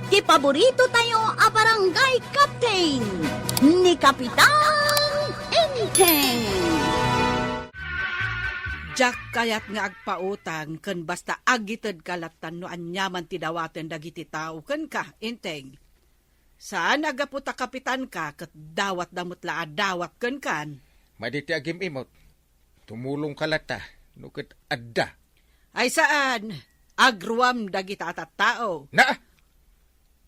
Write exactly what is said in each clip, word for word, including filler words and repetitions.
Ti paborito tayo a barangay captain, ni Kapitan Enteng. Diak kayat nga agpautang ken basta agitedka lattan no aniaman ti dawaten dagiti tao kenka, Enteng. Saan a gapu ta kapitanka ket dawatda met la a dawat kenkan. Madi ti agim-imot. Tumulongka latta no ket adda. Ay saan, agruam dagita a tattao. Na!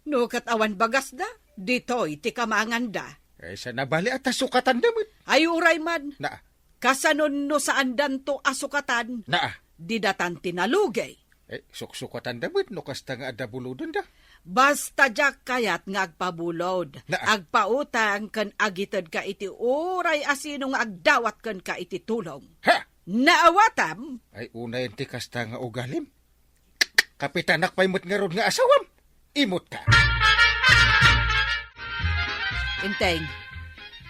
No ket awan bagasda, ditoy ti kamanganda. Ay, saan a bali a ta sukatanda met. Ay, uray man. Na. Kasano no saandanto a sukatan? Na. Didatan ti nalugey. Eh, suksukatanda met no kasta nga adda bulodenda. Basta diak kayat nga agpabulod, Na. agpautang ken agitedka iti uray a sino nga agdawat kenka iti tulong. Ha! Naawatam? Ay, unayen ti kasta nga ugalim. Kapitanak pay met ngarud nga asawam. Imutka. Enteng,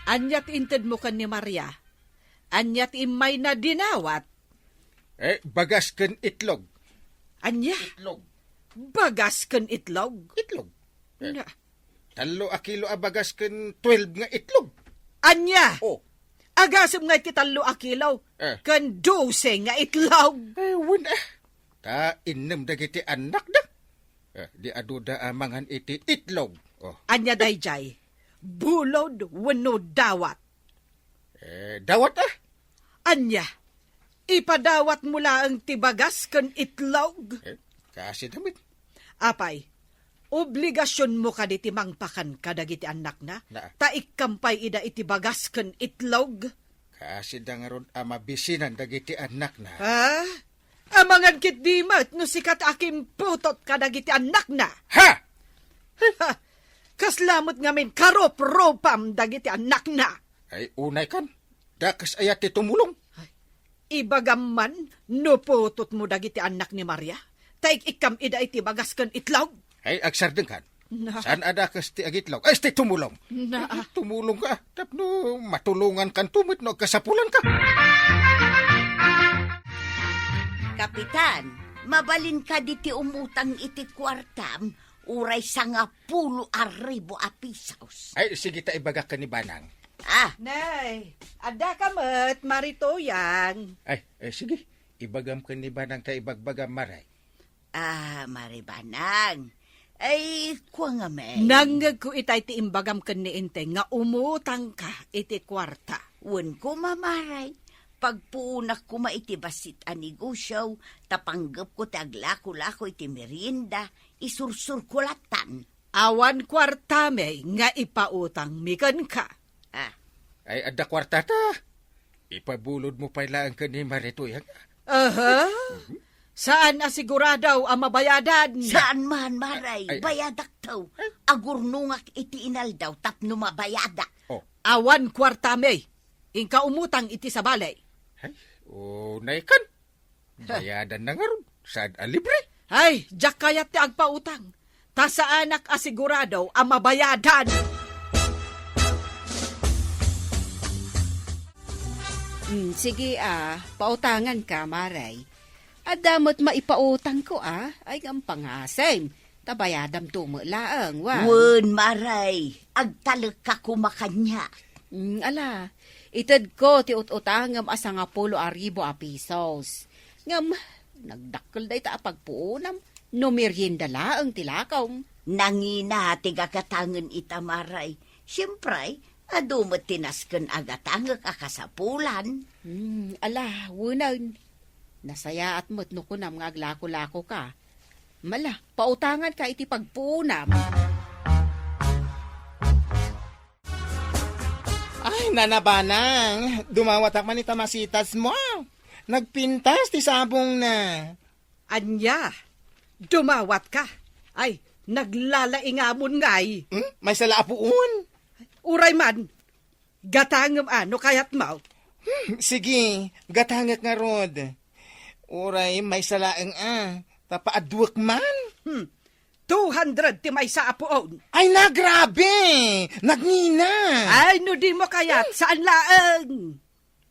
ania ti intedmo ken ni Maria? Ania ti immayna dinawat? Eh, bagas ken itlog. Ania? Itlog. Bagas ken itlog? Itlog. Eh, Na. tallo a kilo a bagas ken twelve nga itlog. Ania? Oh. Agasem nga iti tallo a kilo Eh. ken dose nga itlog. Eh, wen, eh. Ta innem dagiti annakda. Eh, di adu da a mangan iti itlog. Oh. Ania daydiay? Bulod wenno dawat? Eh, dawat, ah. Ania? Ipadawatmo laeng ti bagas ken itlog? Eh, kaasi damit. Apay, obligasionmo kadi ti mangpakan kadagiti annakna? Na. Ta ikkam pay ida iti bagas ken itlog? Kaasi da ngarud a mabisinan dagiti annakna. Ha? Amangan ketdi met no sika ti akimputot kadagiti annakna. Ha? Ha! Kasla met ngamin karuprupam dagiti annakna. Ay, unay kan. Dakes aya ti tumulong? Ay, ibagam man no putotmo dagiti annak ni Maria. Ta ik-ikkam ida iti bagas ken itlog. Ay, agsardeng kan. Na. Saan a dakes ti agitlog? Ay, ti tumulong. Na. Ay, tumulong ka. Tapno matulongan kan tumet no agkasapulan ka. Kapitan, mabalin kadi ti umutang iti kuartam, uray sangapulo a ribu a pisos. Ay, sige ta ibagak ken ni Banang. Ah. Nay, adda ka met, Mari Tuyang. Ay, eh, sige. Ibagam ken ni Banang ta ibagbagam, Maray. Ah, Mari Banang. Ay, kua ngamin. Nangngegko itay ti imbagam ken ni Enteng nga umutangka iti kuarta. Wen koma, Maray. Pagpuonak koma iti bassit a negosio, ta panggepko ti aglako-lako iti merienda, isursurko lattan. Awan kuartami nga ipautangmi kenka. Ah. Ay, adda kuartata. Ipabulodmo pay laeng ken ni Mari Tuyang. Aha. Mhm. Saan a sigurado a mabayadan. Saan man, Maray. Ay, ay. Bayadakto. Ay. Agurnongak iti inaldaw tapno mabayadak. Oh. Awan kuartami. Inka umutang iti sabali. Ay, unay kan. Bayadanna ngarud. Saan a libre? Ay, diak kayat ti agpautang. Ta saanak a sigurado a mabayadan. Hmm, sige, ah, pautanganka, Maray. Adda met maipautangko, ah. Ay, ngem pangasim. Ta bayadamto met laeng, wen. Wen, Maray. Agtalekka koma kaniak. Mm, ala, itedko ti ut-utangem a sangapulo a ribu a pisos. Ngem, nagdakkel dayta a pagpuonam no merienda laeng ti lakom. Nangina ti gagatangen ita, Maray. Siempre, adu met ti nasken a gatangek a kasapulan. Hmm, ala, wenen. Nasayaat met no kunam nga aglako-lakoka. Mala, pautanganka iti pagpuonam. Ay, Nana Banang, dumawatak man ita masitasmo. Nagpintas ti sabongna. Ania? Dumawatka? Ay, naglalaingamon ngay. Hmm? Maysa la a puon? Uray man. Gatangem a no kayatmo. Hmm, sige, gatangek ngarud. Uray maysa laeng a, ta paadduek man. Hmm, two hundred ti maysa a puon. Ay, nagrabe! Nagngina! Ay, no dimo kayat, saan laeng?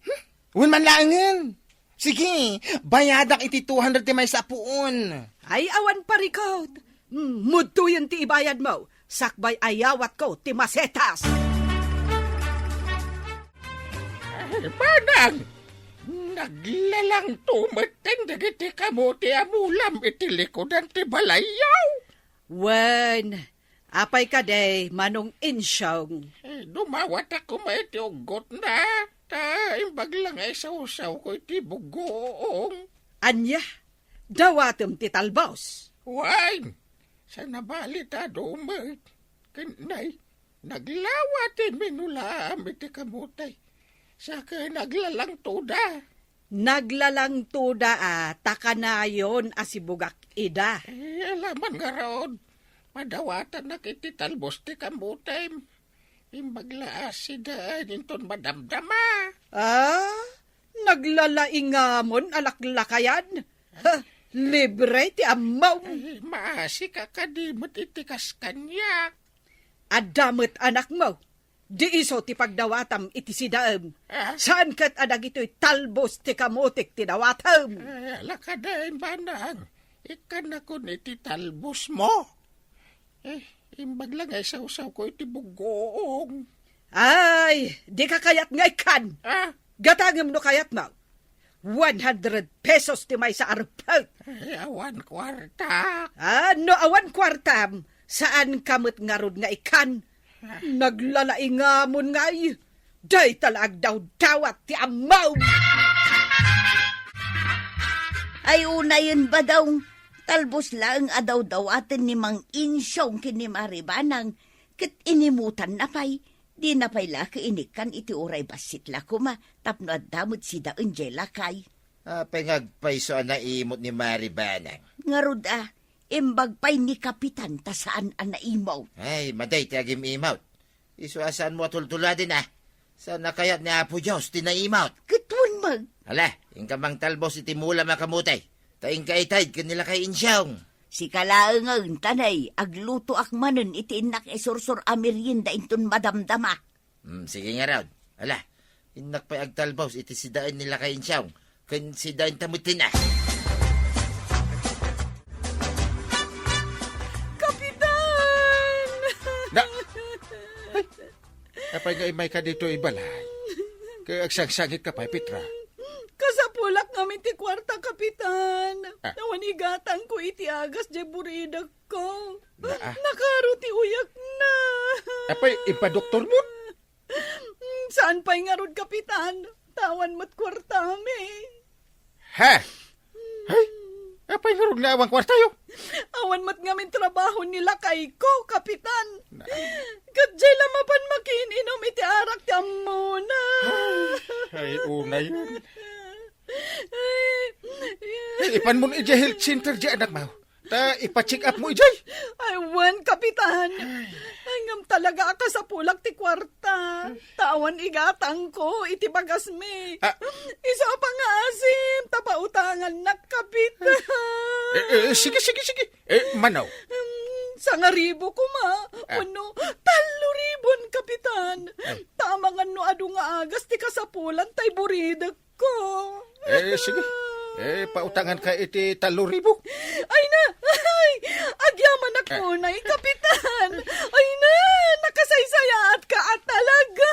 Hmm? Wen man laengen. Sige, bayadak iti two hundred ti maysa a puon. Ay, awan parikot. Mm, mudtoyen ti ibayadmo, sakbay ayawatko ti masetas. Ay, manang! Naglalangto metten dagiti kamote a mulam iti likudan ti balayyo. Wen, apay kadi, Manong Insyong? Eh, dumawatak koma iti uggotna, ta imbag la nga isawsawko iti bugoong. Ania? Dawatem ti talbos? Wen, sa nabalita dumet. Ken nay, naglawa ti minulaam iti kamote. Sa ken naglalangtoda. Naglalangtoda a, ta kanayon a sibugak ida. Eh, alaman ngarud, madawatannak iti talbos ti kamotem. Imbag la a sida inton madamdama. Ah, naglalaingamon a laklakayan. Ha, libre ti ammom. Ay, maasik a kadi met iti kas kaniak. Adda met anakmo. Di isu ti pagdawatam iti sidaem. Ah? Saan ket a dagitoy talbos ti kamotek ti dawatem. Ay, ala kadi, manang. Ikkannakon iti talbosmo. Eh, imbag la nga isawsawko iti bugoong. Ay, dika kayat nga ikkan. Ah? Gatangem no kayatmo. One hundred pesos ti maysa a reppet. Ay, awan kuarta. Ah, no awan kuartam, saanka met ngarud nga ikkan. Ah. Naglalaingamon ngay. Dayta la agdawdawat ti ammom. Ay, unayen, Badong, talbos laeng a dawdawaten ni Mang Insyong ken ni Mari Banang, ket inimutanna pay, dina pay la ket inikkan iti uray bassit la koma tapno adda met sidaen diay lakay. Apay nga agpayso a naimut ni Mari Banang? Ngarud a, imbag pay ni Kapitan ta saan a naimut. Ay, madi ti agim-imut. Isu a saanmo a tultuladen a. Saan a kayat ni Apo Dios ti naimut. Ket wen met. Ala, inka mangtalbos iti mulam a kamote. Ta inka itayed ken ni Lakay Insyong. Sika laengen, ta nay, aglutoak manen iti innak isursor a merienda inton madamdama. Hmm, sige ngarud. Ala, innak pay agtalbos iti sidaen ni Lakay Insyong ken sidaenta met ti na. Kapitan! Na-, ay, apay nga immayka ditoy balay? Ket agsangsangitka pay, Petra? Kasapulak ngamin ti kuarta, Kapitan. Ah. Awan igatangko iti agas diay buridek. Ko, naa. Nakaro ti uyakna. Apay, impadoktormo? Mm, saan pay ngarud, Kapitan? Ta awan met kuartami. Ha? Ay, apay ngarud nga awan kuartayo? Awan met ngamin trabaho ni lakayko, Kapitan. Na- Ket diay la mapan makiin-inom iti arak ti ammona. Ay, ay, unayen. Ay, ipanmon idiay health center diay anakmo. Ta ipa-check up mo idiay. Ay, wen, Kapitan. Ay. Ay, ngem talaga a kasapulak ti kuarta. Ta awan igatangko iti bagasmi. Ah. Isu a pangaasim, ta pautangannak, Kapitan. Eh, eh, sige, sige, sige. Eh, mano? Hmm, sangaribu koma. Ah. Wenno, tallo ribon, Kapitan. Ay. Ta amangan no adu nga agas ti kasapulan tay buridek ko. Eh, sige. Eh, pautanganka iti tallo ribu. Ay na! Ay! Agyamanak, eh, unay, Kapitan! Ay na! Nakasaysayaatka a talaga!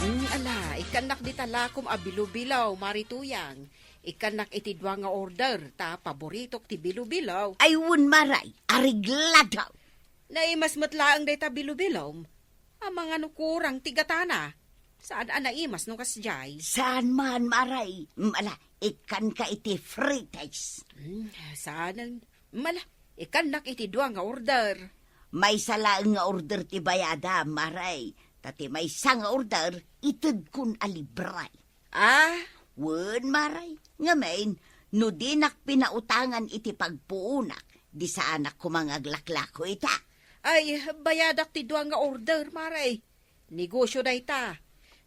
Mm, ala, ikkannak dita lakom a bilubilaw, Mari Tuyang. Ikkannak iti dua nga order, ta paboritok ti bilubilaw. Ay, wen, Maray, areglado. Naimas met laeng dayta bilubilom. Amangan no kurang ti gatana. Saan a naimas no kasdiay? Saan man, Maray. Mm, ala, ikkanka iti frites. Hmm, saanen. Mm, ala, ikkannak iti dua nga order. Maysa laeng nga order ti bayada, Maray. Ta ti maysa nga order, itedkon a libre. Ah? Wen, Maray. Ngamin, no dinak pinautangan iti pagpuonak, di saanak koma nga aglaklako ita. Ay, bayadak ti dua nga order, Maray. Negosyo dayta.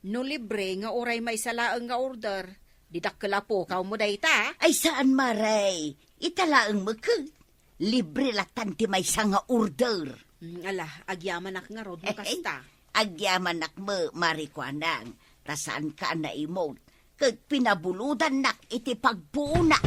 No libre nga uray maysa laeng nga order, di dakkel a pukawmo dayta. Ay, saan, Maray. Ita laeng met ket. Libre latan ti maysa nga order. Mm, ala, agyamanak ngarud no kasta. Agyamanak met, Mari Kuanang, ta saanka a naimut. ket pinabulodannak iti pagpuona.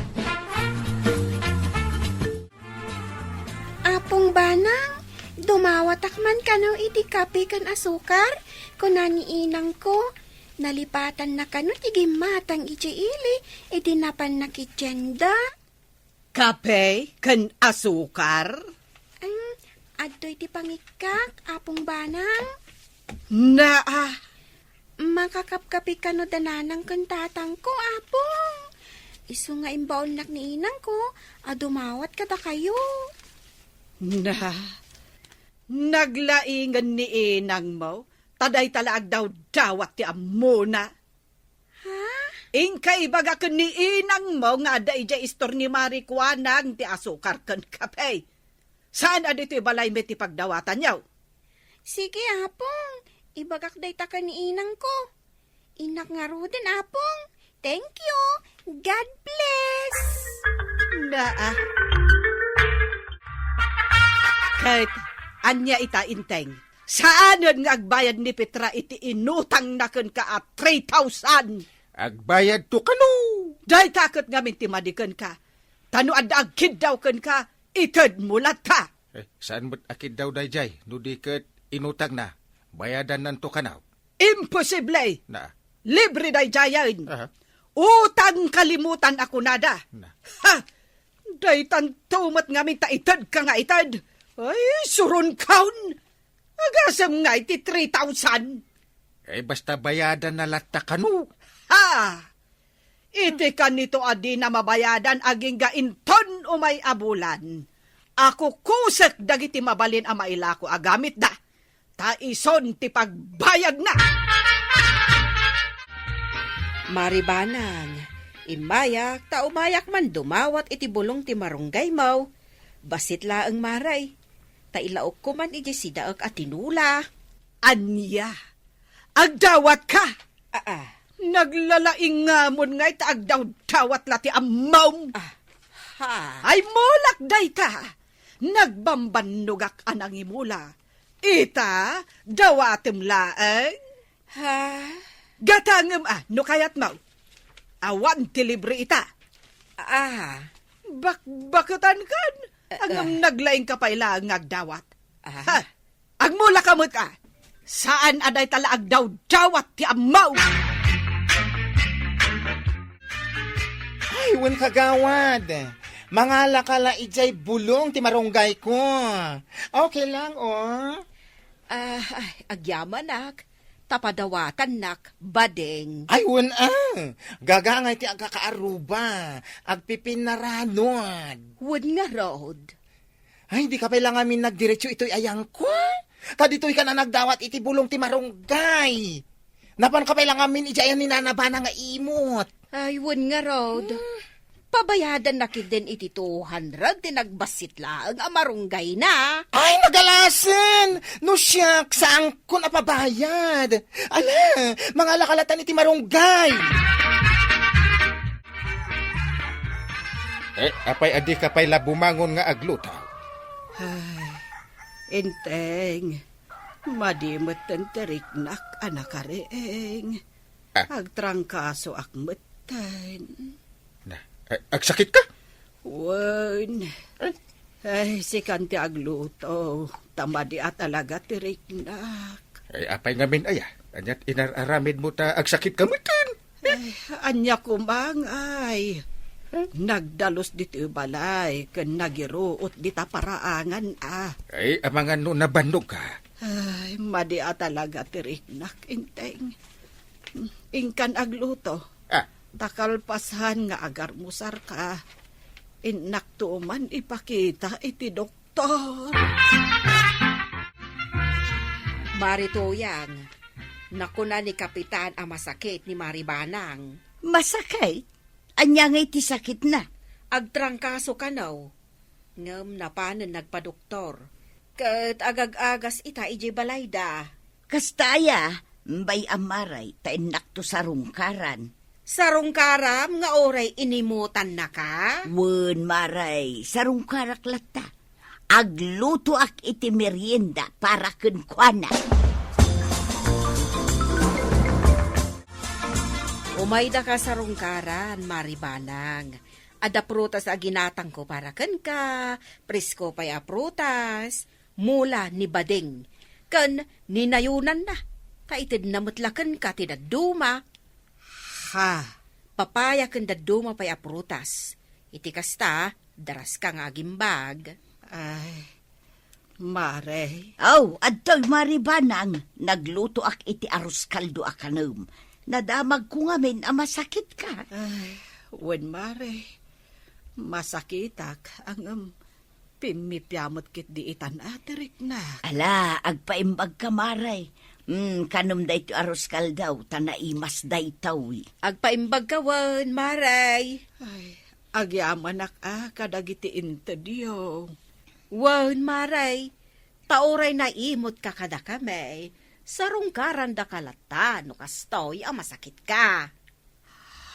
Apong Banang, dumawatak man kano iti kape ken asukar, kuna ni inangko. Nalipatanna kano ti gimmatang idiay ili idi napanna iti tienda. Kape ken asukar? Em, adtoy ti pangikkak, Apong Banang. Naa. Makakapkapi kano da nanang ken tatangko, Apong. Isu nga imbaonnak ni inangko a dumawat kadakayo. Na, naglaingen ni inangmo, ta dayta la agdawdawat ti ammona. Ha? Inka ibagak ken ni inangmo nga adda idiay istor ni Mari Kuanang ti asukar ken kape. Saan a ditoy balaymi ti pagdawatanyo? Sige, Apong. Ibagak dayta ken ni inangko. Innak ngaruden, Apong. Thank you. God bless. Naa. Ket ania ita, Enteng? Saanen nga agbayad ni Petra iti inutangna kenka a three thousand? Agbayadto kano. Dayta ket ngamin ti madi kenka. Ta no adda agkiddaw kenka, itedmo latta. Eh, saan met a kiddaw daydiay? No di ket inutangna, bayadannanto kano. Imposible! Na. Libre daydiayen. Aha. Utang kalimutan a kunada. Na. Ha! Daytanto met ngamin ta itedka nga ited. Ay, suronkaon! Agasem nga iti three thousand. Eh, basta bayadanna latta kano. Ha! Iti kanito a dina mabayadan agingga inton umay a bulan, a kukusek dagiti mabalin a mailako a gamitda, ta ison ti pagbayadna. Mari Banang, immayak ta umayak man dumawat iti bulong ti marunggaymo. Bassit laeng, Mari, ta ilaokko man idiay sidaek a tinula. Ania? Agdawatka? Aa. Naglalaingamon ngay ta agdawdawat la ti ammom. Ah, ha? Ay, mulak dayta. Nagbambannogak a nangimula. Ita, dawatem laeng. Ha? Gatangem a, no kayatmo. Awan ti libre ita. Ah. Bakbaketankan. Eh, ngem eh. Naglaingka pay laeng nga agdawat. Ah. Ha? Agmulaka met a. Saan a dayta la agdawdawat ti ammom. Ay, wen kagawad. Mangalaka la idiay bulong ti marunggayko. Okay lang, oh. Ah, ay, agyamanak. Ta padawatannak, bading. Ay, wen a. Gagangay ti agkakaaruba. Agpipinnaranod. Wen ngarud. Ay, dika pay la ngamin nagdiretso itoy ayangko. Ta ditoyka nagdawat iti bulong ti marunggay. Napanka pay la ngamin idiay ayan ni Nana Bana nga imot. Ay, wen ngarud. Hmm. Pabayadanna ketdin iti two hundred ti nagbassit laeng a marunggayna. Ay, nagalasen! No siak, saankon a pabayad. Ala, mangalaka latta iti marunggay. Eh, apay a dika pay la bumangon nga agluto? Ay, Enteng, madi metten ti riknak a nakariing. Ah. Agtrangkasoak metten. Na, eh, agsakitka? Wen. Ay. Ay, sikan ti agluto. Ta madi a talaga ti riknak. Ay, apay ngamin aya? Aniat inar-aramidmo ta agsakitka metten? Ay, ania koma ngay? Nagdalus ditoy balay ken nagiruot dita paraangan a. Ay, amangan no nabannogka. Ay, madi a talaga ti riknak, Enteng. Inkan agluto. Ah. Ta kalpasan nga agarmusarka, innakto man ipakita iti doktor. Mari Tuyang, nakuna ni Kapitan a masakit ni Mari Banang. Masakit? Ania ngay ti sakitna? Agtrangkaso kano. Ngem napanen nagpadoktor. Ket agag-agas ita idiay balayda. Kasta aya, bay a Mari, ta innakto sarungkaran. Sarungkaram nga uray inimutannaka? Wen, Mari, sarungkarak latta. Aglutoak iti merienda para kenkuana. O Maydaka sarungkaran, Mari Banang. Adda prutas a ginatangko para kenka, presko pay a prutas, mula ni Bading, ken ninayonanna. Kaitedna met la kenka ti dadduma. Ha? Papaya ken dadduma pay a prutas. Iti kasta, daraska nga agimbag. Ay, Mare. Aw, adtoy, Mari Banang, naglutoak iti arroz caldo a kanem. Nadamagko ngamin a masakitka. Ay, wen, Mare. Masakitak, ngem pimmipiamet ketdi itan a ti riknak. Ala, agpaimbagka, Mare. Hmm, kanem daytoy arroz caldo, ta naimas daytoy. Agpaimbagka wen, Mare. Ay, agyamanak a kadagiti intedyo. Wen, Mare, ta uray naimotka kadakami, sarungkarandaka latta no kastoy a masakitka.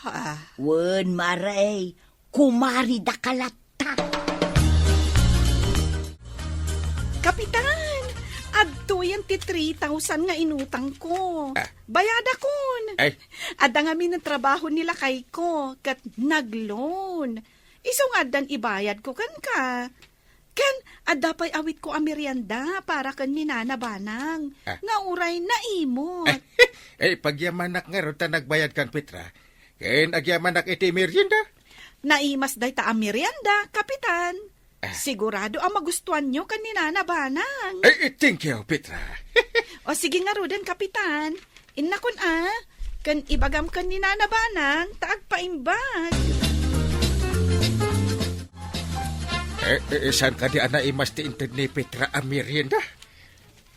Ha? Wen, Mare, kumaridaka latta. Kapitan, adtoyen ti three thousand nga inutangko. Ah. Bayadakon. Ay. Adda ngamin trabaho ni lakayko, ket nag-loan. Isu nga addan ibayadko kenka. Ken adda pay awitko a merienda para ken ni Nana Banang, ah, nga uray naimot. Eh, pagyamanak ngarud ta nagbayadkan, Petra. Ken agyamanak iti merienda. Naimas dayta a merienda, Kapitan. Ah. Sigurado a magustuanyo ken ni Nana Banang. Eh, eh, thank you, Petra. O sige ngaruden, Kapitan. Innakon a, ken ibagam ken ni Nana Banang ta agpaimbag. Eh, eh, saan kadi a naimas ti inted ni Petra a merienda?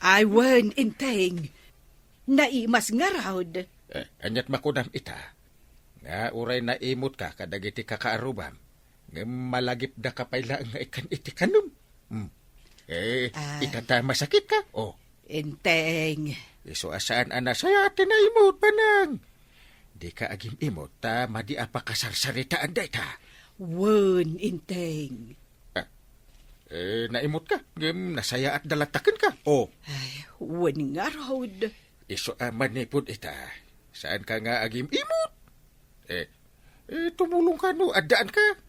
Ay, wen, Enteng. Naimas ngarud. Eh, aniat makunam ita? Nga uray naimotka kadagiti kakaarrubam, ngem malagipdaka pay laeng nga ikkan iti kanem. Hmm. Eh, ah, ita ta masakitka? Oh. Enteng. Isu a saan a nasayaat ti naimut, Banang. Dika agim-imot ta madi a pakasarsaritaan dayta. Wen, Enteng. Ah, eh, naimutka, ngem nasayaatda latta kenka. Oh. Ay, wen ngarud. Isu a manipud ita. Saanka nga agim-imot? Eh, eh, tumulongka no addaanka.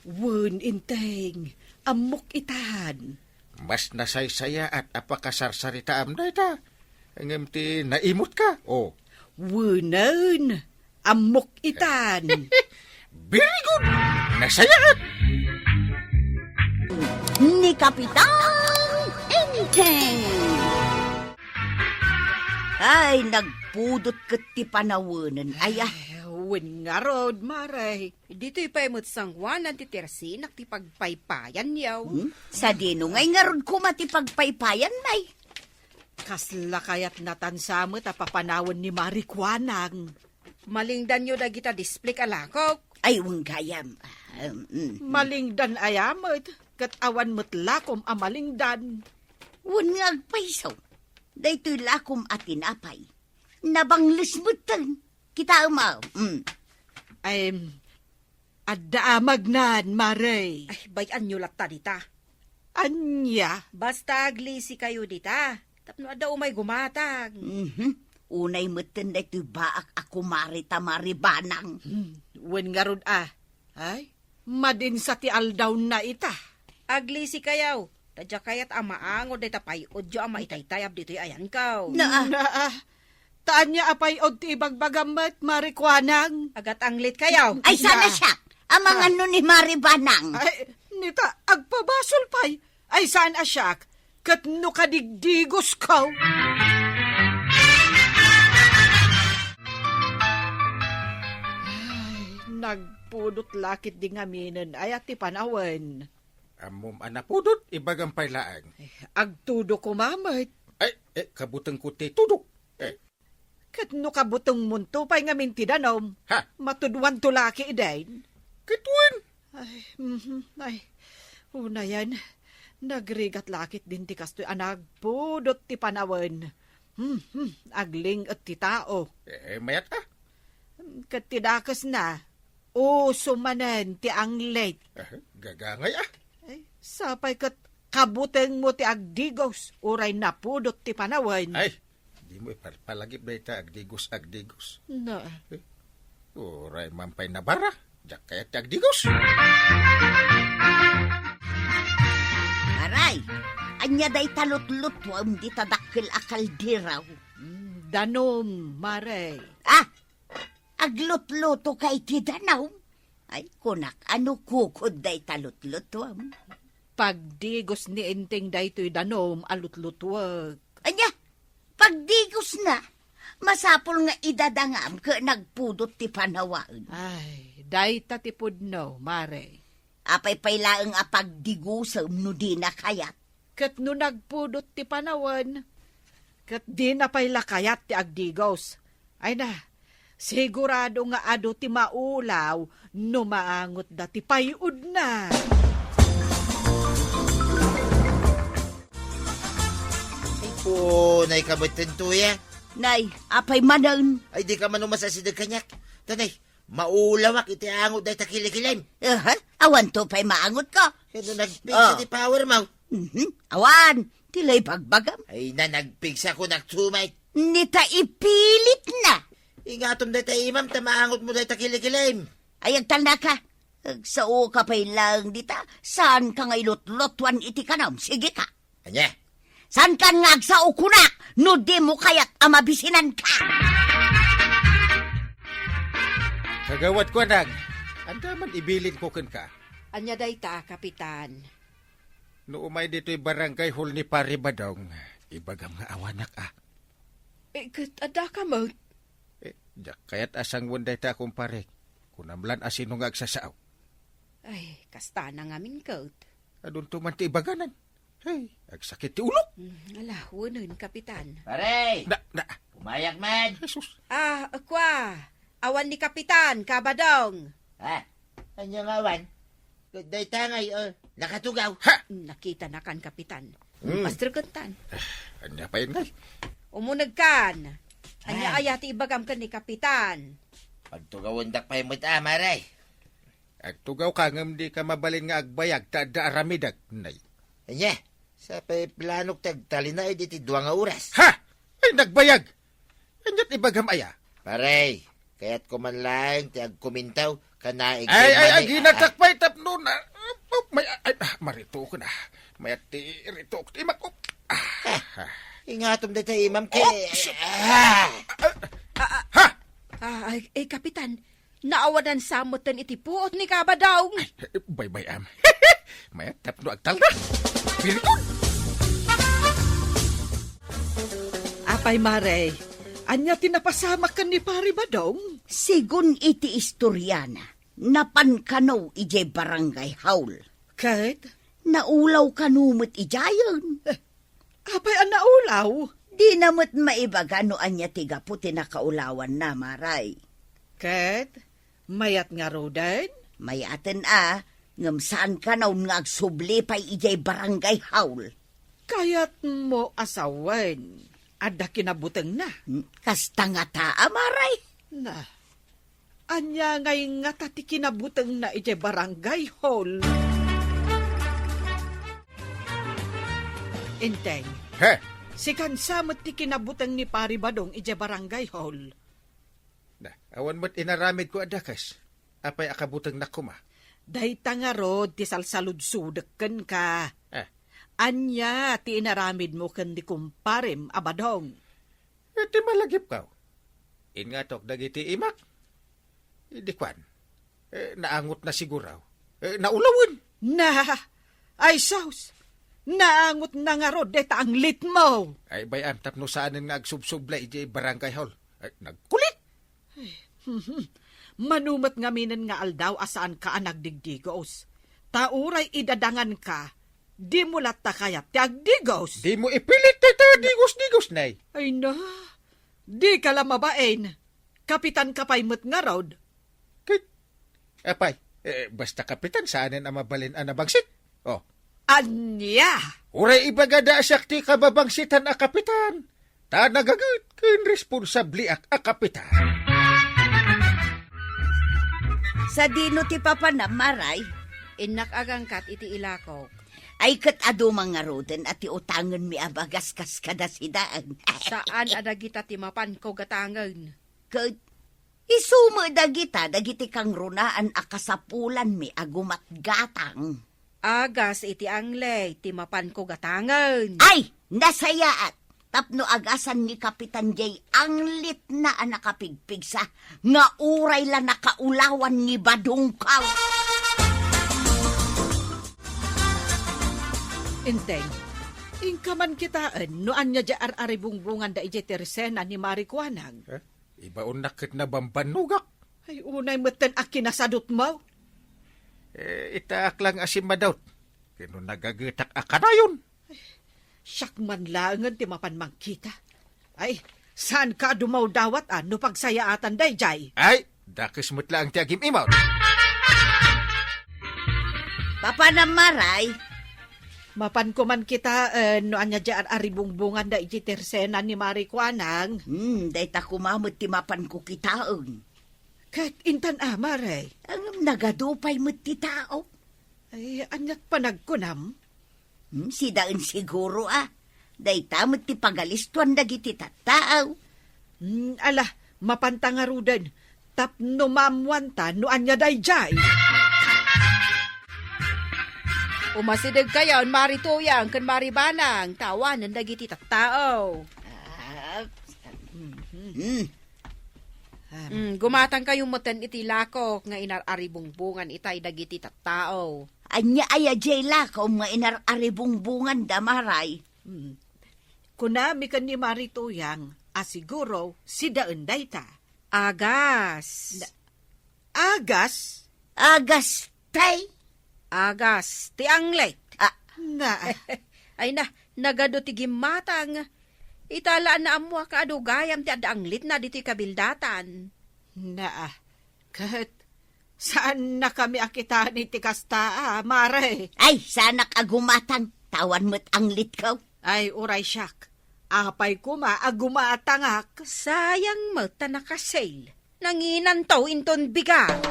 Wen, Enteng. Ammok itan. Mas nasaysayaat a pakasarsaritaam dayta. Ngem ti naimutka, oh. Wenen. Ammok itan. Very good! Nasayaat! Ni Kapitan Enteng. Ay, nagpudot ket ti panawenen. Ay, ah. Ay, wen ngarud, Mare. Ditoy pay met sanguanan ti tersinak ti pagpaypayan, yaw. Hmm? Sadino ngay ngarud koma ti pagpaypayan, May? Kasla kayat natansa met a papanawen ni Mari Kuanang. Malingdanyo dagita displik a lakok. Ay, wen gayam. Um, mm, mm. Malingdan aya met, ket awan met lakom a malingdan. Wen nga agpayso, daytoy lakom a tinapay. Nabangles metten. Kitaem a. Mm. Ay, adda amagnan, Mare. Ay, bay-anyo latta dita. Ania? Basta aglisi kayo dita. Tapno adda umay gumatang. Mhm. Unay metten daytoy baak a kumare ta Mari Banang. Hmm, wen ngarud a. Ay, madinsa ti aldawna ita. Aglisi kayaw, ta dia kayat a maangod dayta pay-odyo a maitaytayab ditoy ayankaw. Naa. Naa. Ta ania a pay-od ti ibagbagam met, Mari Kuanang? Agat-anglit kayaw. Ay, sana siak. Amangan no ni Mari Banang. Ay, nita, agpabasol pay. Ay, saan a siak, ket no kadigdigosko. Ay, nagpudot la ketdi ngaminen aya ti panawen. Ammom a napudot, ibagam pay laeng. Eh, agtudo koma met. Ay, eh, kabutengko ti tudok. Eh, Ket no kabutengmonto pay ngamin ti danum, ha? Matudwanto la ketdin. Ket wen? Ay, mhm, ay, unayen, nagrigat la ketdin ti kastoy a nagpudot ti panawen. Mhm, agling-et ti tao. Eh, mayat a? Ket ti dakesna, uso manen ti anglit. Eh, gagangay a? Ay, sapay ket kabutengmo ti agdigos, uray napudot ti panawen. Ay, dimo iparpalagip dayta agdigos, agdigos. Na. Eh, Uray man pay nabara, diak kayat ti agdigos. Maray, ania dayta lutlutuem dita dakkel a kaldero? Mm, danum, Maray. Ah, aglutlutoka iti danum? Ay, kunak, ano kukod dayta lutlutuem? Pagdigos ni Enteng daytoy danum a lutlutuek. Ania? Pagdigosna, masapul nga idadangam ket nagpudot ti panawen. Ay, dayta ti pudno, Maray. Apay pay laeng a pagdigosem no dina kayat? Ket no nagpudot ti panawen, ket dina pay la kayat ti agdigos. Ay na, sigurado nga adu ti maulaw no maangotda ti pay-udna. Ay, punay ka met, Tuya. Nay, apay manen? Ay, di ka man umas asideg kaniak. Tanay, maulawak iti angot dayta kilikilem. Aha, awanto pay maangotko. Kano nagpigsa Oh. ti power mo? Mhm. Awan, ti lay bagbagam. Ay na, nagpigsa ko, nagsumat. Nita ipilit na. Ingatom dayta imam ta maangot mo dayta kilikilem. Ay, agtalna ka. Agsao ka pay laeng dita, saan ka nga ilutlotwan iti kanam. Sige ka. Ania? Saan kan nga agsao kunak no di mo kayat a mabisinanka? Kagawad ko, Anang, anda man ibilin ko kenka? Ania dayta, Kapitan? No umay ditoy barangay hall ni Pari Badong, ibagam nga awanak a. Eh, ket adda ka met? Eh, diak kayat a sanguen dayta a kumparek. Kunam lan a sino nga agsasao. Ay, kasta na ngamin ket. Adunto man ti ibaganan. Hey, agsakit ti ulok. Mm, ala, wenen, Kapitan. Pare! Na, na. Umayak man! Jesus. Ah, kwa, awan ni Kapitan, Kabadong. Ha? Ania nga awan? Dayta ngay, oh, nakatugaw. Ha? Nakita na kan Kapitan. Hmm. Pastreken tan. Ah, ania pay ngay? Umuneg kan. Ania Ay. aya ti ibagam ken ni Kapitan? Pagtugawendak pay met a, Mare. Agtugaw ka ngem di ka mabalin nga agbayag ta adda aramidek, nay. Ania? Sapay planok ti agtalinaed iti dua nga oras. Ha? Ay, nagbayag! Ania't ibagam aya? Pare, kayatko man laeng ti agkumintaw, kanaig Ay, ay, ay, ginatak pay tapno na, may, ay, ah, maritoken na. Mayat ti ritok ti imak. Ah, ah. Ingatom dayta imam kay, Oh, shit. ah. Ah, ah, Ha? ah, ay, eh, Kapitan, naawanan sa meten iti puot ni Kabadong. Ay, baybay-am. Mayat tapno agtalna. Birikon! Apay, Mare, ania ti napasamak ken ni Pari Badong? Sigun iti istoriana, napan kano idiay barangay hall. Ket? Naulaw kano met idiayen. Eh, apay a naulaw? Dina met maibaga no ania ti gapu ti nakaulawanna, Mare. Ket? Mayat ngaruden? Mayaten a, ngem saan kanon nga agsubli pay idiay barangay hall. Kayatmo a sawen, adda kinabutengna? Hmm, kasta ngata a, Mare? Na, ania ngay ngata ti kinabutengna idiay barangay hall? Enteng, He! Sikansa met ti kinabuteng ni Pari Badong idiay barangay hall? Na, awan met inaramidko a dakes. Apay a kabutengnak koma? Dayta ngarud ti salsaludsodek kenka. Ah. Ania ti inaramidmo ken ni kumparem a Badong? Eh, ti malagipko. Ingatok dagiti imak. Idi kuan. Eh, naangotna siguro. Eh, naulawen. Na, ay sus! Naangotna ngarud dayta anglitmo! Ay, bay-am, tapno saanen nga agsubsubli idiay barangay hall. Ay, nagkulit! Mano met ngaminen nga aldaw a saanka a nagdigdigos. Ta uray idadanganka, dimo latta kayat ti agdigos. Dimo ipilit dayta digos-digos, nay. Ay na, dika la mabain. Kapitanka pay met ngarud. Ket, apay, eh, basta kapitan, saanen a mabalin a nabangsit. Oh. Ania? Uray ibagada a siak ti kababangsitan a kapitan. Ta nagaget ken responsabliak a kapitan. Sadino ti papanam, Maray? Innak agangkat iti ilakok. Ay, ket adu man ngaruden a ti utangenmi a bagas kas kada sidaen. Saan a dagita ti mapanko gatangen. Ket Isu met dagita dagiti kangrunaan a kasapulanmi a gumatgatang. Agas iti anglay ti mapanko gatangen. Ay, nasayaat! Tapno agasan ni Kapitan jay anglitna a nakapigpigsa nga uray la nakaulawan ni badongkaw. Enteng, inka man kitaen no ania jay ar-aribungbonganda idiay tersena ni Mari Kuanang. Eh? Ibaonnak ket nabambannogak. Ay, unay metten a kinasadutmo. Eh, itaak lang a simmadut. Ken no nagagetak a kanayon. Siak man laengen ti mapan mangkita. Ay, saanka a dumawdawat a no pagsayaatan dayjay? Ay, dakes met laeng ti agim-imot. Papanam, Maray? Mapanko man kitaen no ania jay ar-aribungbonganda iti tersena ni Mari Kuanang. Hmm, dayta koma met ti mapanko kitaen. Ket intan a, Maray? Ngem nagadu pay met ti tao. Ay, aniat panagkunam? Hmm, sidaen siguro a. Dayta met ti pagalistuan dagiti tattao. Hmm, ala, mapanta ngaruden. Tapno maammuanta no ania dayjay. Umasidegkayon, Mari Tuyang ken Mari Banang, ta awanen dagiti tattao. Ah, mhm. Hmm. Ah. Hmm, gumatangkayo metten iti lakok nga inar-aribungbongan itay dagiti tattao. Ania aya jay lakom nga inar-aribungbonganda, Maray? Hmm. Kunami ken ni Mari Tuyang a siguro sidaen dayta. Agas. Na-, agas? Agas, tay? Agas ti anglit. Ah. Na. Ay na, nagadu ti gimmatang. Ita la a naammoak nga adu gayam ti adda anglitna ditoy kabildatan. Na. Ket saannakami a kitaen iti kasta, a, Mare. Ay, saanak a gumatang, ta awan met anglitko. Ay, uray siak. Apay koma a gumatangak? Sayang met ta nakasail. Nanginanto inton bigat.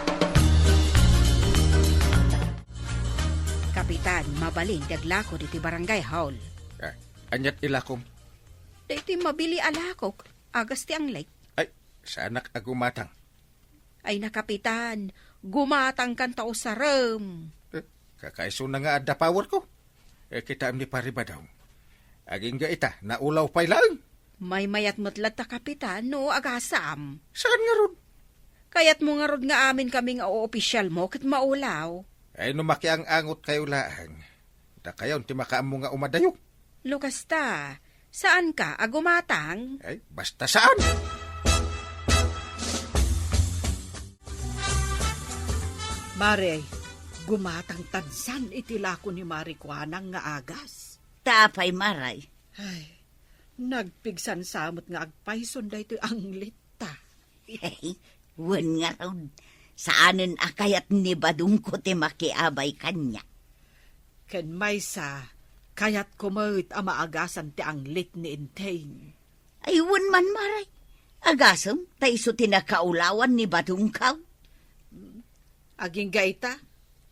Kapitan, mabalin ti aglako ditoy barangay hall. Ah, aniat ilakom? Daytoy mabili a lakok, agas ti anglit. Ay, saanak a gumatang. Ay na, Kapitan, gumatangkan ta usarem. Eh, kakaisuna nga adda powerko. Eh, kitaem ni Pari Badong. Agingga ita, naulaw pay laeng. Maymayat met latta, Kapitan, no agasam. Saan ngarud? Kayatmo ngarud nga amin kami nga oopisialmo ket maulaw. Ay, no makiang-angotkayo laeng. Dakayon ti makaammo nga umadayo. No kasta, saanka a gumatang? Ay, basta saan! Mare, gumatang tansan iti lako ni Mari Kuanang nga agas. Ta apay, Maray? Ay, nagpigsansa met nga agpayson daytoy anglitta. Hey, wen ngarud, saanen a kayat ni Badongko ti makiabay kaniak. Ken maysa, kayatko met a maagasan ti anglit ni Enteng. Ay, wen man, Maray. Agasem, ta isu ti nakaulawan ni Badongko. Agingga ita,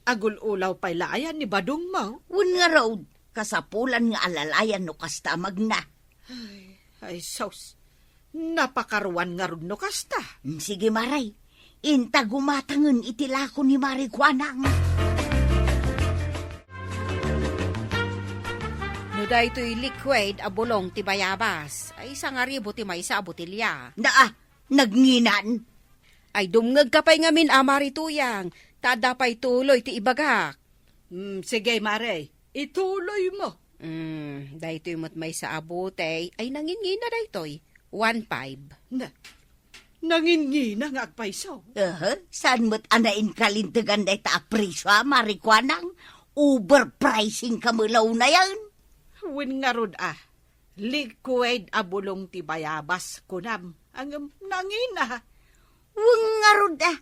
agul-ulaw pay laeng ni Badongmo. Wen ngarud, kasapulan nga alalayan no kasta a magna. Ay, ay, sus. Napakaruan ngarud no kasta. Mm, sige, Maray. Inta gumatangen iti lako ni Mari Kuanang. No daytoy liquid a bulong ti bayabas, ay sangaribu ti maysa a botelya. Naa, nagngina. Ay, dumngegka pay ngamin a, Mari Tuyang, ta adda pay tuloy ti ibagak. Mm, sige, Mare, ituloymo. Mm, daytoy met maysa a botey, ay nangingina daytoy. One five. Na, nangingina nga agpayso. Aha, saan met a nainkalintegan dayta a presyo a Mari Kuanang? Overpricing ka met laeng. Wen ngarud a, liquid a bulong ti bayabas, kunam. Ngem nangina. Wen ngarud a,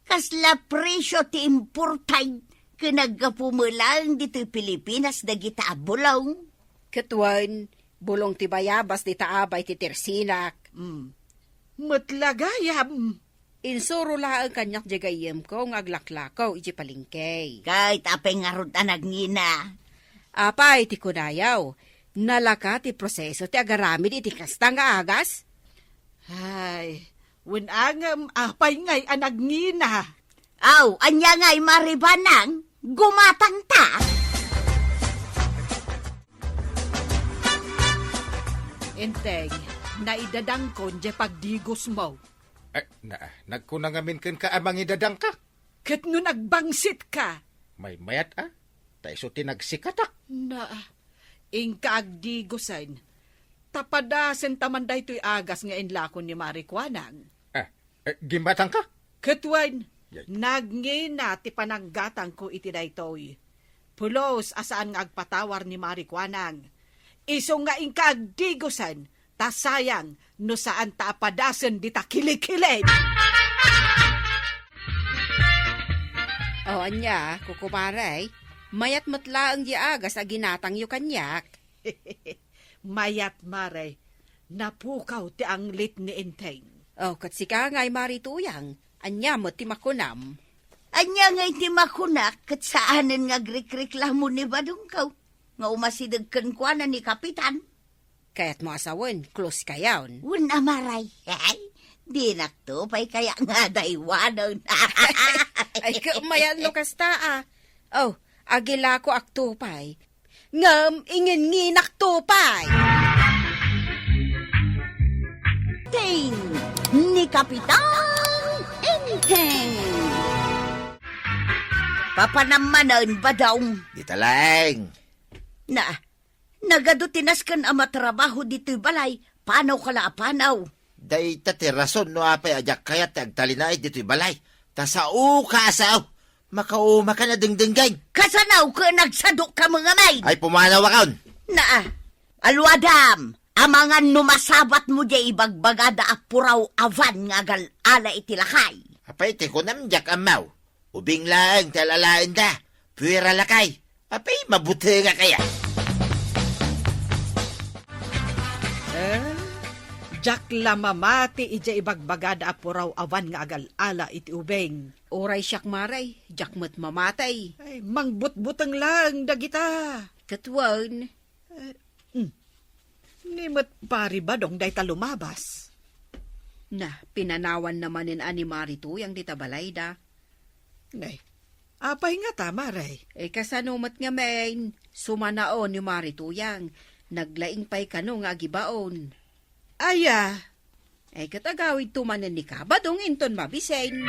kasla presyo ti imported ken naggapu met laeng ditoy Pilipinas dagita a bulong. Ket wen, bulong ti bayabas dita abay ti tersinak. Mm. Met la gayam. Insuro laeng kaniak diay gayyemko nga aglaklako idiay palengke. Ket apay ngarud a nagngina? Apay ti kunayo, nalaka ti proseso ti agaramid iti kasta nga agas? Ay, Wen a ngem, apay ngay a nagngina? Aw, ania ngay, Mari Banang? Gumatangta? Enteng, naidadangkon diay pagdigosmo. Eh, na, nagkuna ngamin kenka a mangidadangka? Ket no nagbangsitka? Maymayat a, ta isu ti nagsikatak. Na, inka agdigosen. Ta padasen ta man daytoy agas nga inlako ni Mari Kuanang. Ah, eh, gimbatangka? Ket wen, Yay. Nagngina ti pananggatangko iti daytoy. Pulos a saan nga agpatawar ni Mari Kuanang. Isu nga inka agdigosen, ta sayang no saanta a padasen dita kilikilid. O, ania, kukumare, mayat met laeng diay agas a ginatangyo kaniak. Mayat, Mare, napukaw ti anglit ni Enteng. O, ket sika ngay, Mari Tuyang, ania met ti makunam? Ania ngay ti makunak ket saanen nga agrikriklamo ni badongko nga umasideg kenkuana ni Kapitan? Kayatmo a sawen, close kayon. Wen a, Maray. Ay, dinakto pay kaya nga daywanen. Ay, ket mayat no kasta a. O, agilakoakto pay. Ngem ingennginakto pay. Ting ni Kapitan Enteng. Papanam manen, Badong. Dita laeng. Na, nagadu ti nasken a matrabaho ditoy balay, panaw ka la a panaw. Dayta ti rason no apay a diak kayat ti agtalinaed ditoy balay. Ta saoka a sao. Makauma ka na dengdenggen. Kasano ket nagsadok ka ngamin? Ay, pumanawakon. Naa, aluadam, amangan no masabatmo diay ibagbagada a puraw a van nga agal-ala iti lakay. Apay ti kunam, diak ammo. Ubing laeng ti al-alaenda. Puera lakay. Apay, mabutengak aya? Eh, diak la mamati idiay ibagbagada a puraw a van nga agal-ala iti ubing. Uray siak, Maray, diak met mamati. Ay, mangbutbuteng laeng dagita. Ket wen. Eh, mm. Ni met Pari Badong dayta lumabas. Na, pinanawanna manen a ni Mari Tuyang dita balayda. Nay, apay ngata, Maray? Eh, kasano met ngamin, sumanao ni Mari Tuyang, naglaing pay kano nga agibaon. Aya? Eh, ket agawidto manen ni Kabadong inton mabisen.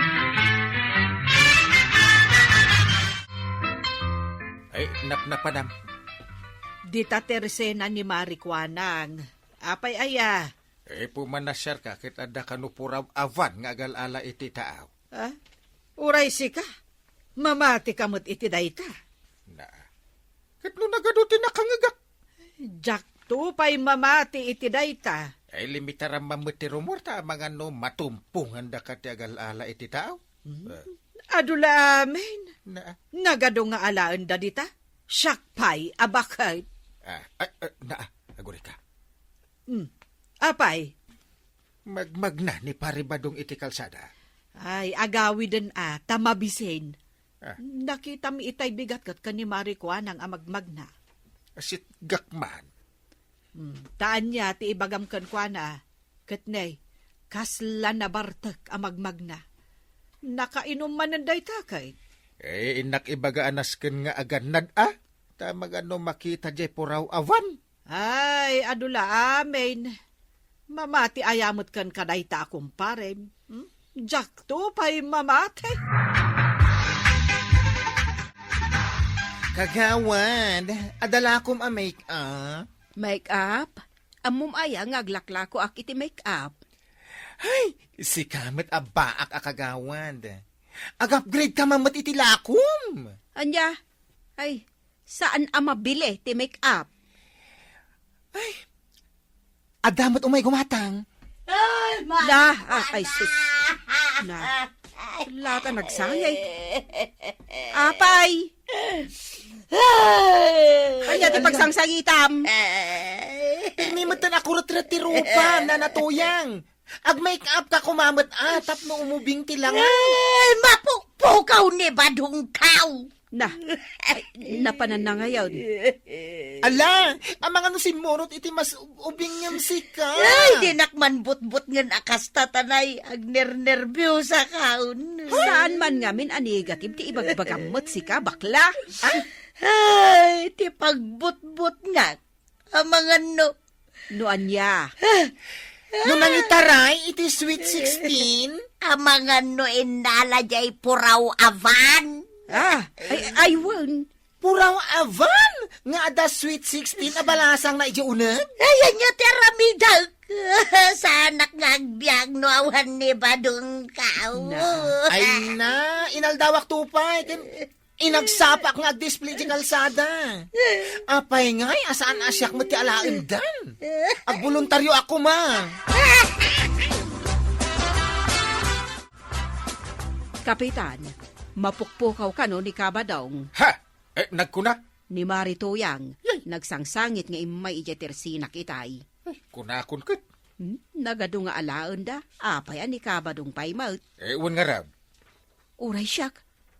Ay, napnapanam. Dita tersena ni Mari Kuanang. Apay aya? Eh, pumanasiarka ket adda kano puraw a van nga agal-ala iti taaw. Ah? Uray sika, mamatika met iti dayta. Na, ket no nagadu ti nakangngegak? Diakto pay mamati iti dayta. Ay, limitaram man met ti rumor ta amangan no matumpongan daka ti agal-ala iti taaw. Hmm? Eh. Adu la amin. Na. Nagadu nga alaen da dita. Siak pay a baket. Ah, ah, ah, na, agurika. Hmm. Apay? Magmagna ni Pari Badong iti kalsada. Ay, agawiden a, ta mabisen. Ah. Nakitam itay bigat ket ken ni Mari Kuanang a magmagna. Asitgak man. Hmm, ta ania ti ibagam kenkuana, ket ne, kasla nabartek a magmagna. Nakainum manen dayta, kay? Eh, innak ibaga a nasken nga agannad a, ta magano makita diay puraw a van. Ay, adu la amin. Mamati aya met kenka dayta a kumparem. Hmm? Diakto pay mamati. Kagawad, adda lakom a make-up? Make-up? Ammom aya nga aglaklakoak iti make-up? Ay, sika met a baak a kagawad. Ag-upgrade ka man met iti lakom. Ania? Ay, saan a mabili ti make-up? Ay, adda met umay gumatang. Ay, ma-, Na, ah, ay, sus. Na. Lata nagsangit. Apay! Ay! Ania ti pagsangsangitam? Pirmi met ten a kuretret ti rupa, Nana Tuyang. Ag-make up ka kumamet a, tapno umubing ti langaw. Ay, mapukpukaw ni badongkaw! Na, ay, napanan na ngayon. Ala, amangan no simmurot iti mas ub-, ubing ngem sika. Ay, dinak man butbutngen a kasta, tanay agnernerbiosakaon. Saan man ngamin a negative ti ibagbagam met sika, bakla? Ah? Ay, ti pagbutbutngak. Amangan no. No ania? No nangitaray iti Sweet sixteen? Amangan no innala jay puraw a van. Ah, ay, ay, wen. Puraw a van nga adda Sweet sixteen a balasang na idiay uneg? Ay, ania ti aramidak? Saanak nga agbiag no awan ni Badongkaw. Na. Ay na, inaldawak to pay. Ken inagsapak nga agdisplay di kalsada. Apay ngay, a saan a siak met ti alaendan? Agboluntarioak koma. Kapitan, mapukpukaw kano ni Kabadong? Ha! Eh, nagkuna? Ni Mari Tuyang, Yay! nagsangsangit nga immay idiay tersinak itay. Eh, kunakon ket. Hmm, nagadu nga alaenda, apay a ni Kabadong pay met? Eh, wen ngarud. Uray siak,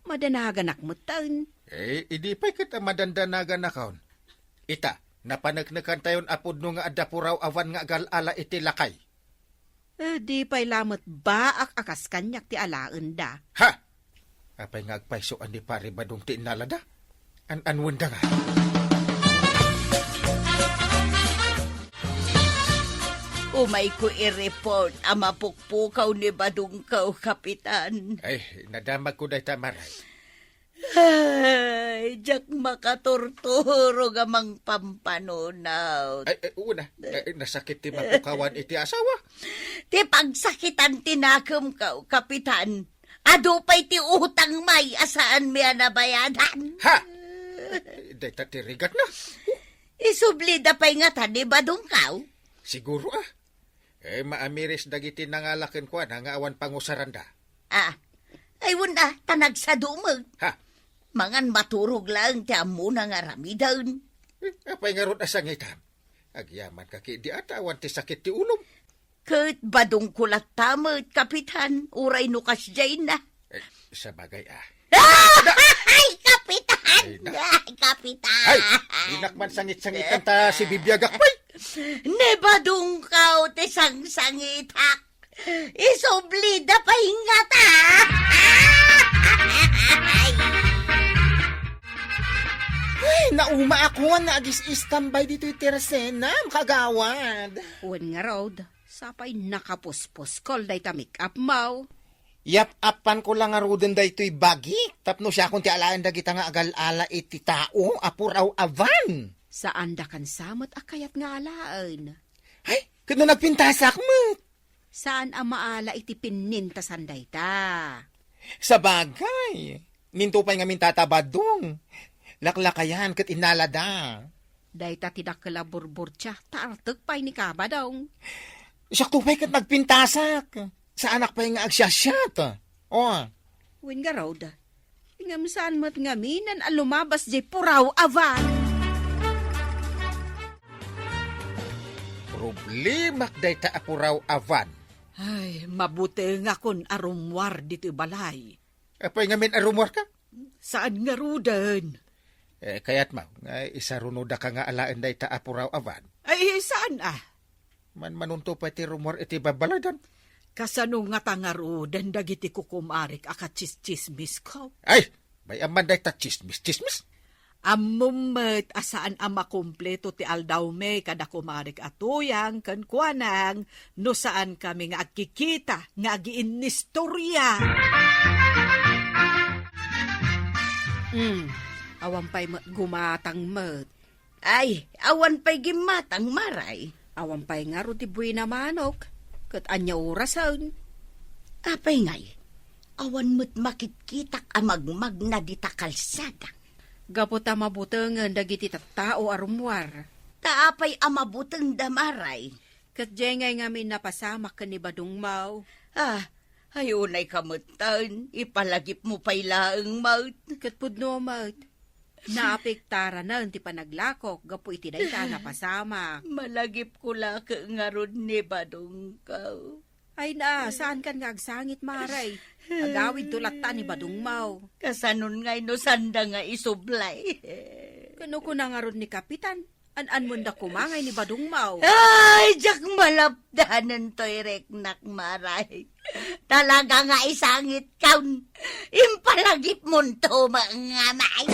madanaganak metten. Eh, idi pay ket a madandanaganakon. Ita, napaneknekantayon a pudno nga adda puraw a van nga agal-ala iti lakay. Eh, di pay la met baak a kas kaniak ti alaenda. Ha! Apay nga agpayso a ni Pari Badong ti innalada? An-anwenda nga. Umayko i-report a mapukpukaw ni Badongkaw, Kapitan. Ay, nadamagko dayta, Maray. Ay, diak makaturturog a mangpampanunot. Ay, ay, una, ay, nasakit ti mapukawan iti asawa. Ti pagsakitan ti nakemkaw, Kapitan. Adu pay ti utang may a saanmi a nabayadan. Ha! Dayta ti rigatna. Isublida pay ngata ni Badongkaw? Siguro, ah. Eh, maamiris dagiti nangala kenkuana nga awan pangusaranda. Ah, ay, wen a, ta nagsadu met. Ha? Mangan maturog laeng ti ammona nga aramiden. Eh, apay ngarud a sangitam? Agyamanka ketdi a ta awan ti sakit ti ulom. Ket Badongko latta met, Kapitan, uray no kasdiayna. Eh, sabagay, ah. Ay, Kapitan! Ay, na. Ay, Kapitan! Ay, dinak man sangit-sangitan ta sibibiagak pay. Ni Badongkaw ti sangsangitak. Isublida pay ngata. Ay, naumaakon nga agis-istambay ditoy tersenam, kagawad. Wen ngarud, sapay nakapuspuskel dayta make-up mo. Yap-apanko la ngaruden daytoy bagik tapno siakon ti alaen dagita nga agal-ala iti tao a puraw a van. Saandakan sa met a kayat nga alaen. Ay, ket no nagpintasak met? Saan a maala iti pinnintasan dayta. Sabagay, ninto pay ngamin tata Badong. Laklakayan ket innalada. Dayta ti dakkel a burburtia, ta artek pay ni Kabadong. Siakto pay ket nagpintasak. Saanak pay nga agsiasiat. Oh. Wen ngarud, ngem saan met ngamin a lumabas diay puraw a van. Problemak dayta a puraw a van. Ay, mabutengakon a rummuar ditoy balay. Apay ngamin a rummuarka? Saan ngaruden? Eh, kayatmo nga isarunodaka nga alaen dayta a puraw a van? Ay, saan a? Manmanonto pay ti rummuar iti babaladan. Kasano ngata ngaruden dagiti kukumarek a katsistsismisko? Ay, bay-am man dayta tsismis-tsismis. Ammom met a saan a makumpleto ti aldawmi kada kumarek a Tuyang ken kuanang no saankami nga agkikita nga agiinnistoria. Hmm, awan pay met gumatang met. Ay, awan pay gimmatang, Maray. Awan pay ngarud ti buena manok, ket ania orasen? Apay ngay, awan met makitkitak a magmagna dita kalsada. Gapu ta mabutengen dagiti tattao a rummuar. Ta apay a mabutengda, Maray? Ket diay ngay ngamin napasamak ken ni Badong Mau. Ah, ay unay ka metten, ipalagipmo pay laeng met. Ket pudno met. Naapektaranen ti panaglakok gapu iti dayta a napasamak. Malagipko la ket ngarud ni Badong Mau. Ay na, saankan nga agsangit, Maray. Agawidto latta ni Badong Mau. Kasanon ngay no sanda nga isublay? Ken no kuna ngarud ni Kapitan, an-anmonda koma ngay ni Badong Maw. Ay, diak malapdanen toy riknak, Mare. Talaga nga isangitkaon. Impalagipmonto met nga main.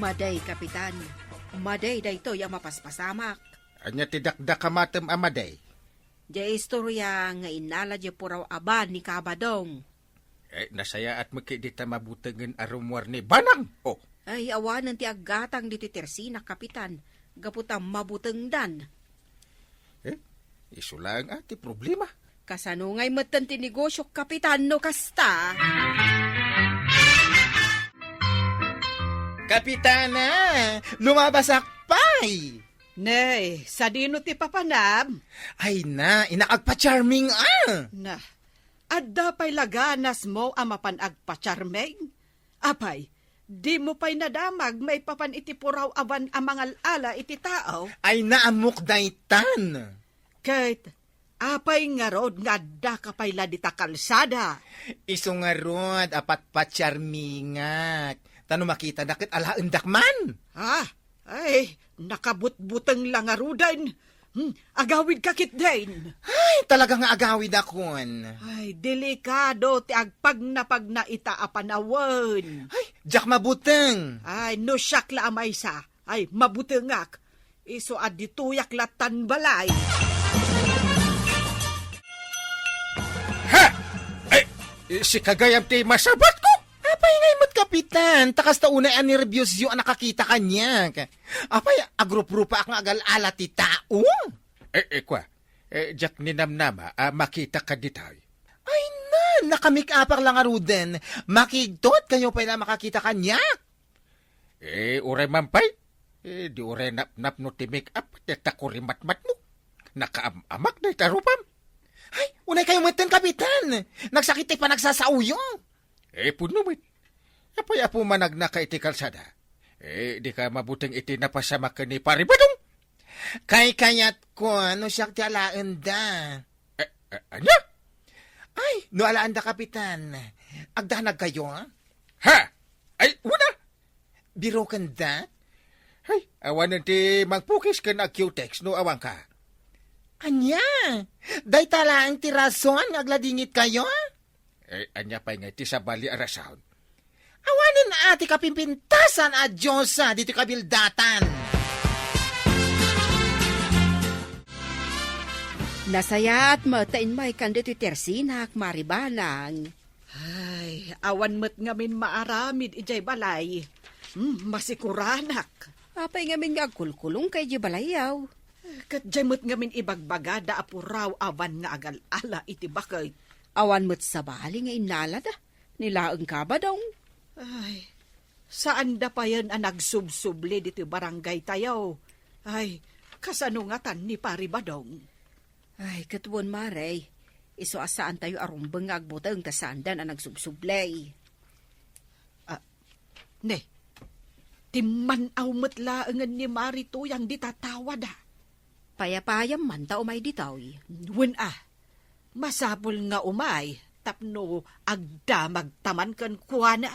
Madi, Kapitan. Madi daytoy a mapaspasamak. Ania ti dakdakamatem a madi? Diay istoria nga innala diay puraw a van ni Kabadong. Eh, nasayaat met ketdi ta mabutengen a rummuar ni Banang. Oh. Ay, awanen ti aggatang ditoy tersinak, Kapitan, gapu ta mabutengdan. Eh, isu laeng a ti problema. Kasano ngay metten ti negosiok, Kapitan, no kasta? Kapitana, lumabasak pay! Nay, sadino ti papanam? Ay na, inak agpa-charming, ah! Na, adda pay la ganasmo a mapan agpa-charming? Apay, dimo pay nadamag maipapan iti puraw a van a mangal-ala iti tao? Ay na, ammok daytan! Ket apay ngarud nga addaka pay la dita kalsada? Isu ngarud a patpatcharmingak. Ta no makitana ket alaendak man. Ah, ay, nakabutbuteng la ngaruden. Hmm, agawidka ketdin. Ay, talaga nga agawidakon. Ay, delikado ti agpagnapagna ita a panawen. Ay, diak mabuteng. Ay, no siak la a maysa, ay, mabutengak. Isu a ditoyak lattan balay. Ha! Ay, sika gayam ti masabatko? Apay ngay met, Kapitan, ta kasta unay a nerbiosyo a nakakita kaniak. Apay, agruprupaak nga agal-ala ti tao? Eh, eh, kwa, eh, diak ninamnama a makitak kaditoy. Ay na, nakamik-apak la ngaruden. Makigtot kayo pay la makakita kaniak. Eh, uray man pay. Eh, di uray napnapno ti make-up, ti takurimatmatmo. Nakaam-amak dayta rupam. Ay, unay kayo metten, Kapitan. Nagsakit ti panagsasaoyo. Eh, pudno met. Apay a pumanagnaka iti kalsada? Eh, di ka mabuteng iti napasamak ken ni Pari Badong? Kaykayatko no siak ti alaenda. Eh, eh, ania? Ay, no alaenda, Kapitan, agdanag kayo, ah? Ha? Ay, una! Birokenda? Ay, awanen ti mangpukis ken agkiwtex no awanka. Ania? Dayta laeng ti rason nga agladingit kayo? Eh, ania pay nga iti sabali a rason? Awanen a ti kapimpintasan a Dios, ah, ditoy kabildatan. Nasayaat met ta immaykan ditoy tersinak, Mari Banang. Ay, awan met ngamin maaramid idiay balay. Hmm, masikuranak. Apay ngamin nga agkulkulongka idiay balayyo? Ket diay met ngamin ibagbagada a puraw a van nga agal-ala iti baket. Awan met sabali nga innalada. Ni laeng Kabadong. Ay, saanda payen a nagsubsubli ditoy barangaytayo. Ay, kasano ngatan ni Pari Badong? Ay, ket wen, Mare, isu a saantayo a rumbeng nga agbuteng ta saandan a nagsubsubli. Ah, ne, timman-aw met laengen ni Mari Tuyang dita tawada. Payapayam man ta umay ditoy. Wen a, masapul nga umay tapno agdamagta man kenkuana.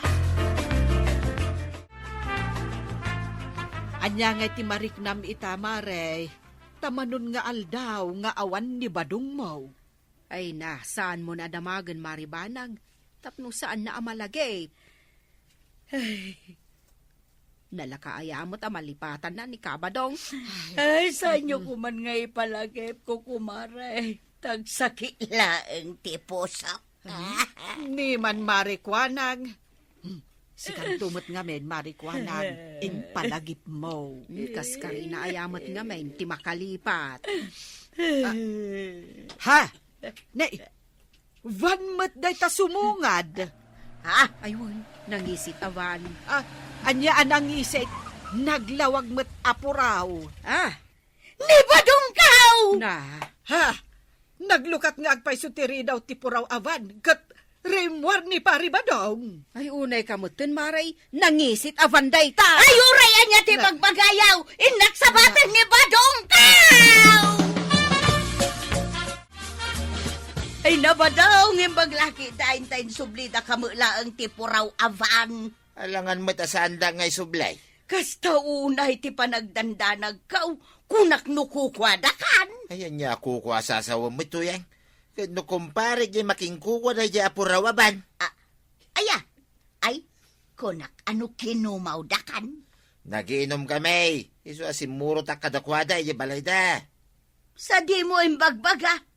Ania ngay ti mariknam ita, Mare? Ta manon nga aldaw nga awan ni Badongmo. Ay na, saanmo a damagen, Mari Banang, tapno saanna a malagip. Ay, nalaka aya met a malipatanna ni Kabadong. Ay, saanyo koman nga ipalagipko, kumare. Tagsakit laeng ti pusok. Hmm? Ni man, Mari Kuanang. Hmm, sikanto met ngamin, Mari Kuanang, impalagipmo. Hmm, kaskarina aya met ngamin ti makalipat. Ah. Ha? Ne, van met dayta sumungad. Ha? Ay, wen, nangisit a van. Ah, ania a nangisit? Naglawag met a puraw. Ah. Ni Badongkaw! Na. Ha? Naglukat nga agpayso ti ridaw ti puraw a van, ket rimmuar ni Pari Badong. Ay, unay ka metten, Mare, nangisit a van dayta. Ay, uray ania ti Na. pagbagayaw? Innak sabaten Na. ni Badongkaw! Ay, nabadaw nga imbag laki, dain ta insublida ka met laeng ti puraw a van. Alangan met a saanda nga isubli. Kasta unay ti panagdandanagkaw, kunak no kukuadakan. Ay, ania a kukua a sasawem met, Tuyang? Ket no kumparik diay makinkukua daydiay a puraw a van? A-, aya? Ay, kunak a no kinumawdakan. Nagiinomkami, isu a simmurotak kadakuada idiay balayda. Sadino imbagbaga?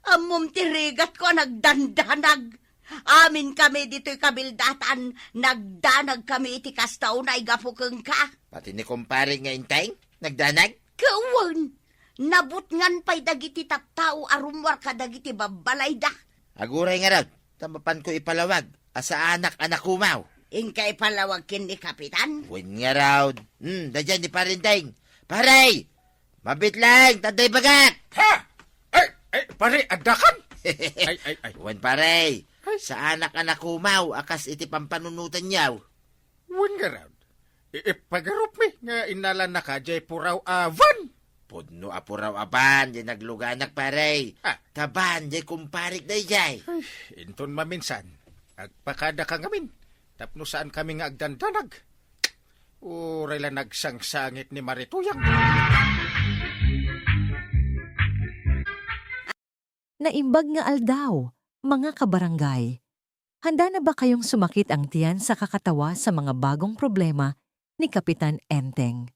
Ammom ti rigatko a nagdandanag. Aminkami ditoy kabildatan, nagdanagkami iti kasta unay gapu kenka. Pati ni kumparik nga Enteng, nagdanag? Ket wen, nabutngan pay dagiti tattao a rummuar kadagiti babbalayda. Aguray ngarud, ta mapanko ipalawag a saanak a nakumaw. Inka ipalawag ken ni Kapitan? Wen ngarud. Hmm, daydiay ni Pare Enteng. Pare! Mabiit laeng, ta adda ibagak! Ha? Ay, ay, pare, addakan? Ay, ay, ay. Wen, pare. Ay. Saanak a nakumaw a kas iti pampanunotanyo. Wen ngarud. I-, ipagarupmi nga innalannaka diay puraw a van. Pudno a puraw a van diay nagluganak, pare. Ah. Ta van diay kumparik daydiay. Ay, inton maminsan, agpakadaka ngamin, tapno saankami nga agdandanag. Uray la nagsangsangit ni Mare Tuyang. Naimbag nga aldaw, mga kabarangay. Handa na ba kayong sumakit ang tiyan sa kakatawa sa mga bagong problema ni Kapitan Enteng?